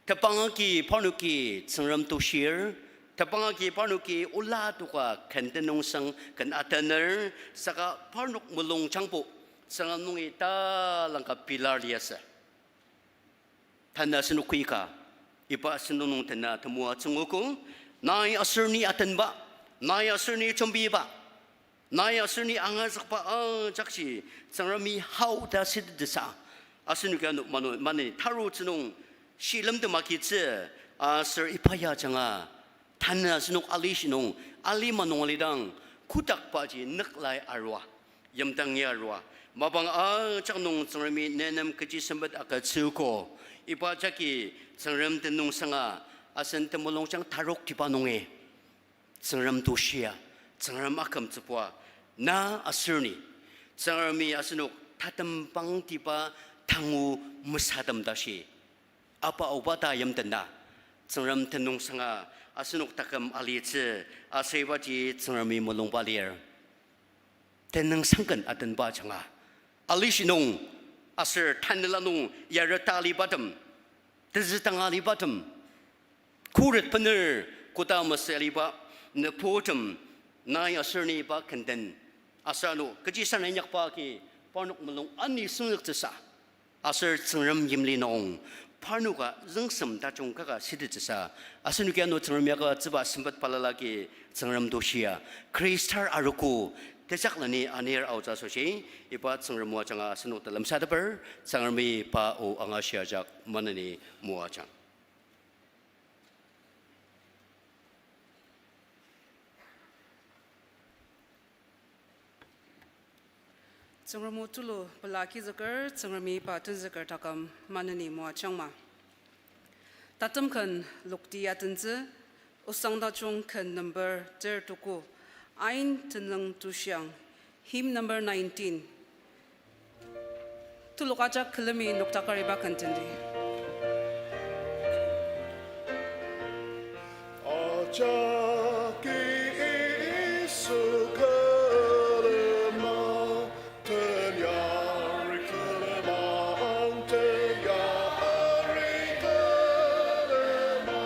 tepang agi parnoki Tsüngrem tushir, tepang agi parnoki ola adoka ken tenüngsang ken atener, saka parnok mulungjangbo Tsüngrem nungi talangka pilar liasü. Tanü asenok koika iba sentong nung tena temoatsü nguogo, nai aser ni atenba, nai aser ni jembiba, nai aser ni angazükba ajakji Tsüngremi hao ta sütettsüsa, asenoki ano mano maneni tarutsü nung shilemtem agitsü, aser iba ya ajanga tanü asenok alishi nung, alima nung alidang, kotakbaji nüklai arua, yimdangi arua, mapang ajak nung Tsüngremi nenem kechi sempet agütsüogo, iba jagi Tsüngrem tenüngsanga asen temulungjang taroktiba nungi Tsüngrem tushia, Tsüngrem akümtsübua, na aser ni, Tsüngremi asenok tatembangtiba tangu mesatem tashi, apa oba ta yimtena, Tsüngrem tenüngsanga asenok taküm alitsü, aser ibaji Tsüngremi mulungba lir. Tenüngsang ken atenba ajanga, alishi nung aser tanela nung yareta alibatem, tezü tanga alibatem, khuret bener koda mesü aliba nüburtem, nai aser ni iba kenden, aser ano kechi sarasadem inyakba agi parnok mulung ani süngzüktsüsa, aser Tsüngrem yimli nung parnoka züngsem tajung kaka sütettsüsa, asenoki ano Tsüngrem yaka tsüba sempet balala agi Tsüngrem tushia, Khristar arogo, tejakleni anir aotsü asoshi, iba Tsüngrem o ajanga asenok telemsateper, Tsüngremi pa o angashia ajak maneni moajang. Tsüngrem o tulu pela agizüker, Tsüngremi pa tenzüker taküm maneni moajangma. Tatem ken lokti atentsü, osang tajung ken number ter tuku, Ain Tenüng Tushiang, hymn number nineteen. Telok ajak külemi noktaker iba ken tendi. Ajaki Yisu külema, teliar külema, ang teliar külema.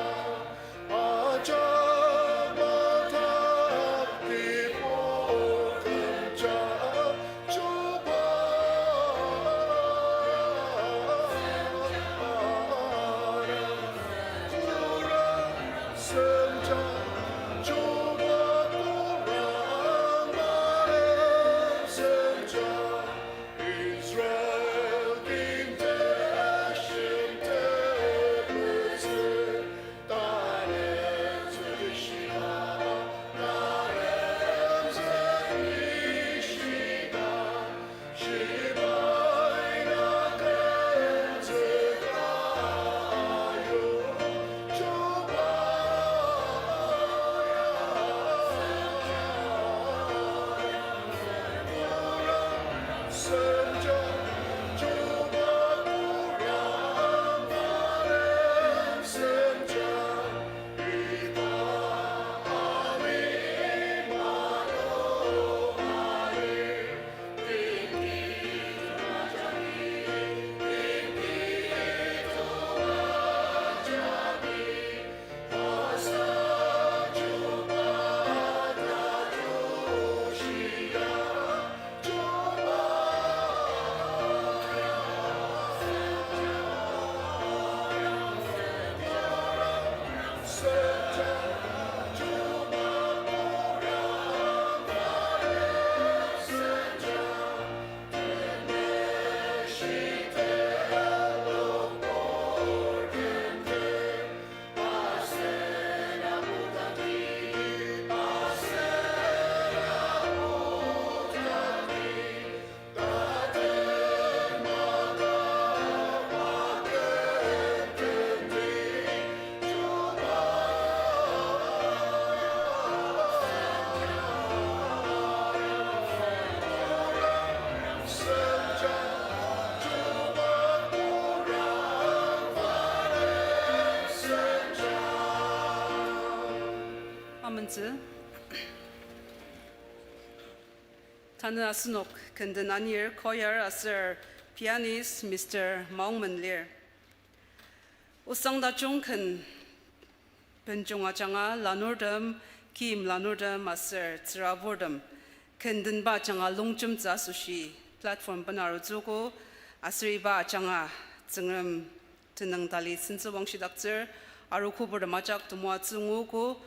Tanü asenok kenden anir choir aser pianist Mister Maongmen lir. Osang tajung ken benjung ajanga lanurtem, kim lanurtem aser tsüraburtem, kendenba ajanga longjemtsü asoshi platform benarutsüogo, aser iba ajanga Tsüngrem tenüng tali sentsü wangshidaktsür, arogo purtem ajak temoatsü nguogo,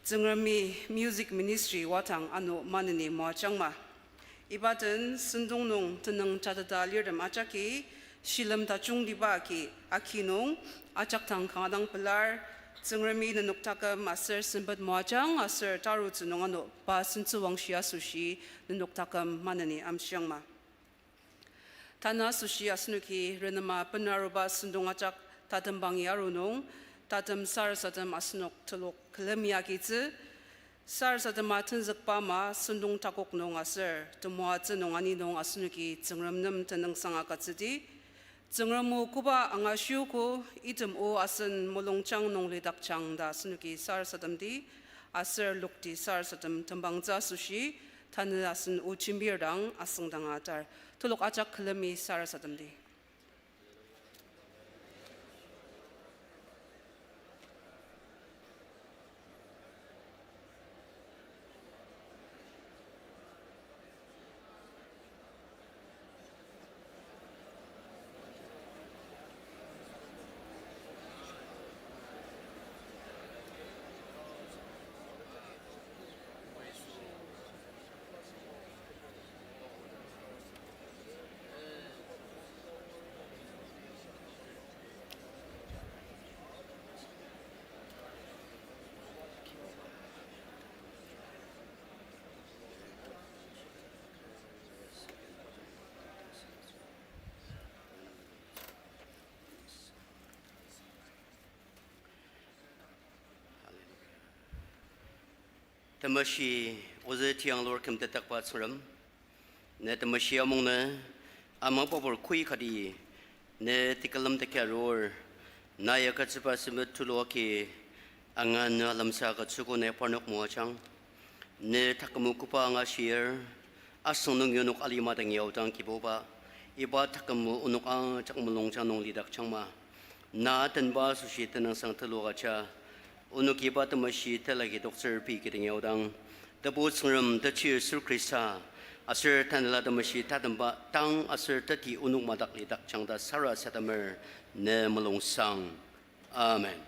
Tsüngremi music ministry wadang ano maneni moajangma. Iba den sentong nung tenüng jateta lirtem ajaki, shilem tajungtiba agi aki nung ajak dang kanga dang pelar, Tsüngremi nenok taküm aser sempet moajang aser tarutsü nung ano pa sentsü wangshi asoshi nenok taküm maneni amshiangma. Tanü asoshi asenoki renema benaruba sentong ajak tatembangi aru nung, tatem sarasadem asenok telok külemi agitsü, sarasadema tenzükba ama sentong takok nung aser temoatsü nung ani nung asenoki Tsüngrem nem tenüngsang agütsüdi. Tsüngrem o koba angashiogo, item o asen mulungjang nung lidakjang ta asenoki sarasademdi, aser lokti sarasadem tembangtsü asoshi, tanü asen o jembir dang asüngdanga atar. Telok ajak külemi sarasademdi. Temeshi ozü tianglur kümtetakba Tsüngrem, ne temeshi amungnü, amangba pur kui kati, ne tekülem tekiarur, na ya agütsüba sempet tulu agi, anganü alemsa agütsüogo ne parnok moajang. Ne taküm o koba angashir, asüng nung yonok alima dang yaodang Kibuba, iba taküm o onok ajak mulungjang nung lidakjangma. Na tenba asoshi tenüngsang tulu agüja, onok iba temeshi tela kidoktsür pei kidang yaodang, Tebu Tsüngrem, Techir Yisu Khrista, aser Tanela Temeshi tatemba tang aser teti onok madak lidakjang ta sarasademer, ne mulungsang. Amen.